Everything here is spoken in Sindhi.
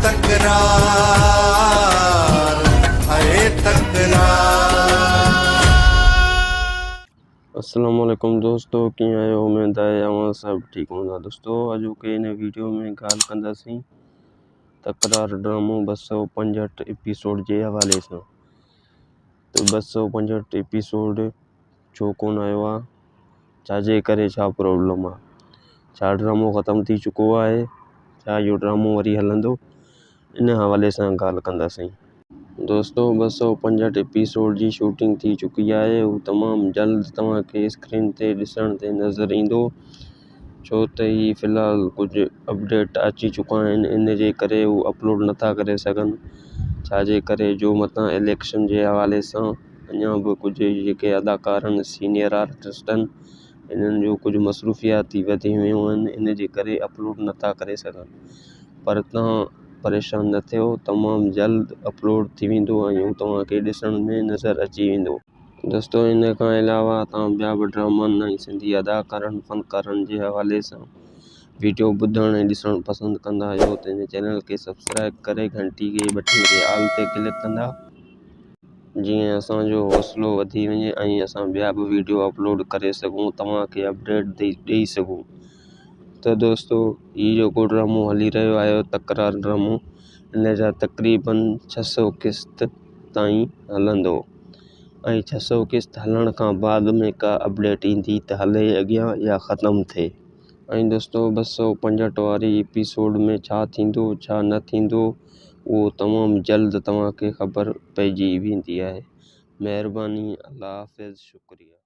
تڪرار آهي تڪرار. السلام عليڪم دوستو ڪيئن آهيو اميد آهي اوهان سڀ ٺيڪ هوندا دوستو اڄوڪي هن ويڊيو ۾ ڳالهه ڪنداسين تڪرار ڊرامو 265 ايپيسوڊ جي حوالي سان ته 265 ايپيسوڊ ڇو ڪونه آيو آهي ڇا جي ڪري ڇا پرابلم آهي ڇا ڊرامو ختم ٿي چڪو آهي ڇا اهو ڊرامو وري هلندو ان حوالي سان ڳالهه ڪنداسين. دوستو 265 ايپيسوڊ جي شوٽنگ ٿي چڪي آهي هو تمام جلد توهان کي اسڪرين تي ڏسڻ تي نظر ايندو ڇو ته هي في الحال ڪجهه اپڊيٽ اچي چڪا آهن ان جي ڪري هو اپلوڊ نٿا ڪري سگهن ڇا جي ڪري جو متان اليڪشن جي حوالي سان اڃا به ڪجهه جيڪي اداڪار آهن سينئر آرٽسٽ آهن انهن جون ڪجهه مصروفيات وڌي ويون آهن ان جي ڪري اپلوڊ نٿا ڪري سگهن پر توهان پريشان نه ٿيو تمام جلد اپلوڊ ٿي ويندو ۽ هو توهان کي ڏسڻ ۾ نظر اچي ويندو. دوستو ان کان علاوه توهان ٻيا به ڊرامن ۽ سنڌي اداڪارن فنڪارن جي حوالي سان ويڊيو ٻڌڻ ۽ ڏسڻ پسند ڪندا آهيو ته هن چينل کي سبسڪرائب ڪري گهنٽي جي بٽڻ کي آل تي ڪلڪ ڪندا جيئن اسان جو حوصلو وڌي وڃي ۽ اسان ٻيا به ويڊيو اپلوڊ ڪري سگهون توهان کي اپڊيٽ ڏئي سگهون ته دوستو هي جيڪو ڊرامو هلي رهيو آهي تڪرار ڊرامو ان جا تقريبن ڇهه سؤ قسط تائين هلندو ۽ ڇهه سؤ قسط هلڻ کان بعد ۾ ڪا اپڊيٽ ايندي ته هلي اڳيان يا ختم ٿئي. ۽ دوستو 265 واري ايپيسوڊ ۾ ڇا ٿيندو ڇا نه ٿيندو اهو تمام جلد توهان کي خبر پئجي ويندي آهي. مهرباني الله حافظ شڪريه.